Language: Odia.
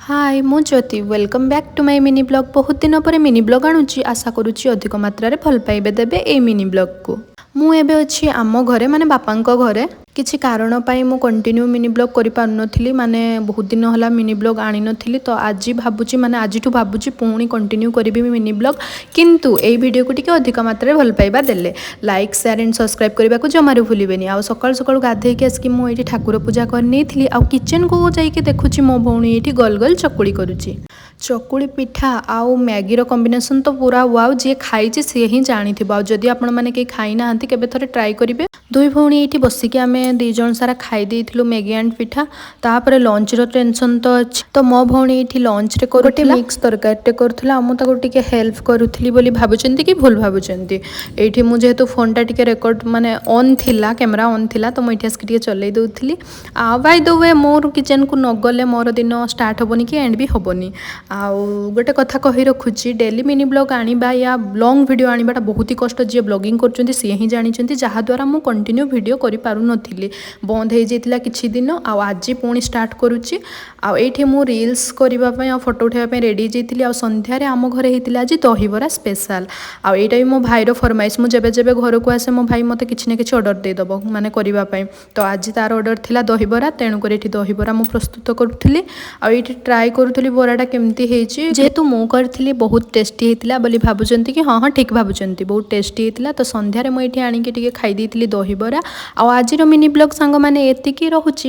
ହାଏ, ମୁଁ Jyoti. Welcome back to my mini vlog. ବହୁତ ଦିନ ପରେ ମିନି ବ୍ଲଗ୍ ଆଣୁଛି। ଆଶା କରୁଛି ଅଧିକ ମାତ୍ରାରେ ଭଲ ପାଇବା ଦେବେ ଏଇ ମିନି ବ୍ଲଗ୍କୁ। ମୁଁ ଏବେ ଅଛି ଆମ ଘରେ, ମାନେ ବାପାଙ୍କ ଘରେ। କିଛି କାରଣ ପାଇଁ ମୁଁ କଣ୍ଟିନ୍ୟୁ ମିନି ବ୍ଲଗ୍ କରିପାରୁନଥିଲି, ମାନେ ବହୁତ ଦିନ ହେଲା ମିନି ବ୍ଲଗ୍ ଆଣିନଥିଲି। ତ ଆଜି ଭାବୁଛି, ମାନେ ଆଜିଠୁ ଭାବୁଛି ପୁଣି କଣ୍ଟିନ୍ୟୁ କରିବି ମିନି ବ୍ଲଗ୍। କିନ୍ତୁ ଏଇ ଭିଡ଼ିଓକୁ ଟିକେ ଅଧିକ ମାତ୍ରାରେ ଭଲ ପାଇବା ଦେଲେ ଲାଇକ୍, ସେୟାର ଆଣ୍ଡ ସବସ୍କ୍ରାଇବ୍ କରିବାକୁ ଜମାରୁ ଭୁଲିବେନି। ଆଉ ସକାଳୁ ସକାଳୁ ଗାଧେଇକି ଆସିକି ମୁଁ ଏଇଠି ଠାକୁର ପୂଜା କରିନେଇଥିଲି। ଆଉ କିଚେନକୁ ଯାଇକି ଦେଖୁଛି, ମୋ ଭଉଣୀ ଏଇଠି ଗଲ ଗଲ ଚକୁଳି କରୁଛି। ଚକୁଳି ପିଠା ଆଉ ମ୍ୟାଗିର କମ୍ବିନେସନ୍ ତ ପୁରା ୱାଓ। ଯିଏ ଖାଇଛି, ସିଏ ହିଁ ଜାଣିଥିବ। ଆଉ ଯଦି ଆପଣମାନେ କେହି ଖାଇନାହାନ୍ତି, କେବେ ଥରେ ଟ୍ରାଏ କରିବେ। ଦୁଇ ଭଉଣୀ ଏଇଠି ବସିକି ଆମେ ଦୁଇ ଜଣ ସାରା ଖାଇ ଦେଇଥିଲୁ ମ୍ୟାଗି ଆଣ୍ଡ ପିଠା। ତାପରେ ଲଞ୍ଚର ଟେନସନ୍ ତ ଅଛି। ତ ମୋ ଭଉଣୀ ଏଇଠି ଲଞ୍ଚରେ ଗୋଟେ ମିକ୍ସ ତରକାରୀଟେ କରୁଥିଲା ଆଉ ମୁଁ ତାକୁ ଟିକେ ହେଲ୍ପ କରୁଥିଲି ବୋଲି ଭାବୁଛନ୍ତି କି ଭୁଲ ଭାବୁଛନ୍ତି? ଏଇଠି ମୁଁ ଯେହେତୁ ଫୋନ୍ଟା ଟିକେ ରେକର୍ଡ଼, ମାନେ ଅନ୍ ଥିଲା, କ୍ୟାମେରା ଅନ୍ ଥିଲା, ତ ମୁଁ ଏଇଠି ଆସିକି ଟିକେ ଚଲେଇ ଦେଉଥିଲି। ଆଉ ବାଇ ଦ we, ମୋର କିଚେନକୁ ନଗଲେ ମୋର ଦିନ ଷ୍ଟାର୍ଟ ହେବନି କି ଏଣ୍ଡ ବି ହେବନି। ଆଉ ଗୋଟେ କଥା କହି ରଖୁଛି, ଡେଲି ମିନି ବ୍ଲଗ୍ ଆଣିବା ୟା ଲଙ୍ଗ୍ ଭିଡ଼ିଓ ଆଣିବାଟା ବହୁତ ହି କଷ୍ଟ। ଯିଏ ବ୍ଲଗିଂ କରୁଛନ୍ତି, ସିଏ ହିଁ ଜାଣିଛନ୍ତି। ଯାହାଦ୍ୱାରା ମୁଁ କଣ୍ଟିନ୍ୟୁ ଭିଡ଼ିଓ କରିପାରୁନଥିଲି, ବନ୍ଦ ହେଇଯାଇଥିଲା କିଛି ଦିନ। ଆଉ ଆଜି ପୁଣି ଷ୍ଟାର୍ଟ କରୁଛି। ଆଉ ଏଇଠି ମୁଁ ରିଲ୍ସ କରିବା ପାଇଁ ଆଉ ଫଟୋ ଉଠାଇବା ପାଇଁ ରେଡ଼ି ହେଇଯାଇଥିଲି। ଆଉ ସନ୍ଧ୍ୟାରେ ଆମ ଘରେ ହେଇଥିଲା ଆଜି ଦହିବରା ସ୍ପେଶାଲ। ଆଉ ଏଇଟା ବି ମୋ ଭାଇର ଫରମାଇଶ। ମୁଁ ଯେବେ ଯେବେ ଘରକୁ ଆସେ, ମୋ ଭାଇ ମୋତେ କିଛି ନା କିଛି ଅର୍ଡ଼ର ଦେଇଦେବ, ମାନେ କରିବା ପାଇଁ। ତ ଆଜି ତାର ଅର୍ଡ଼ର ଥିଲା ଦହିବରା। ତେଣୁକରି ଏଠି ଦହିବରା ମୁଁ ପ୍ରସ୍ତୁତ କରୁଥିଲି। ଆଉ ଏଇଠି ଟ୍ରାଏ କରୁଥିଲି ବରାଟା କେମିତି ହେଇଛି। ଯେହେତୁ ମୁଁ କରିଥିଲି, ବହୁତ ଟେଷ୍ଟି ହେଇଥିଲା ବୋଲି ଭାବୁଛନ୍ତି କି? ହଁ, ଠିକ୍ ଭାବୁଛନ୍ତି, ବହୁତ ଟେଷ୍ଟି ହେଇଥିଲା। ତ ସନ୍ଧ୍ୟାରେ ମୁଁ ଏଇଠି ଆଣିକି ଟିକେ ଖାଇ ଦେଇଥିଲି ଦହିବରା। ଆଉ ଆଜିର ମିନି ବ୍ଲଗ୍ ସାଙ୍ଗମାନେ ଏତିକି ରହୁଛି।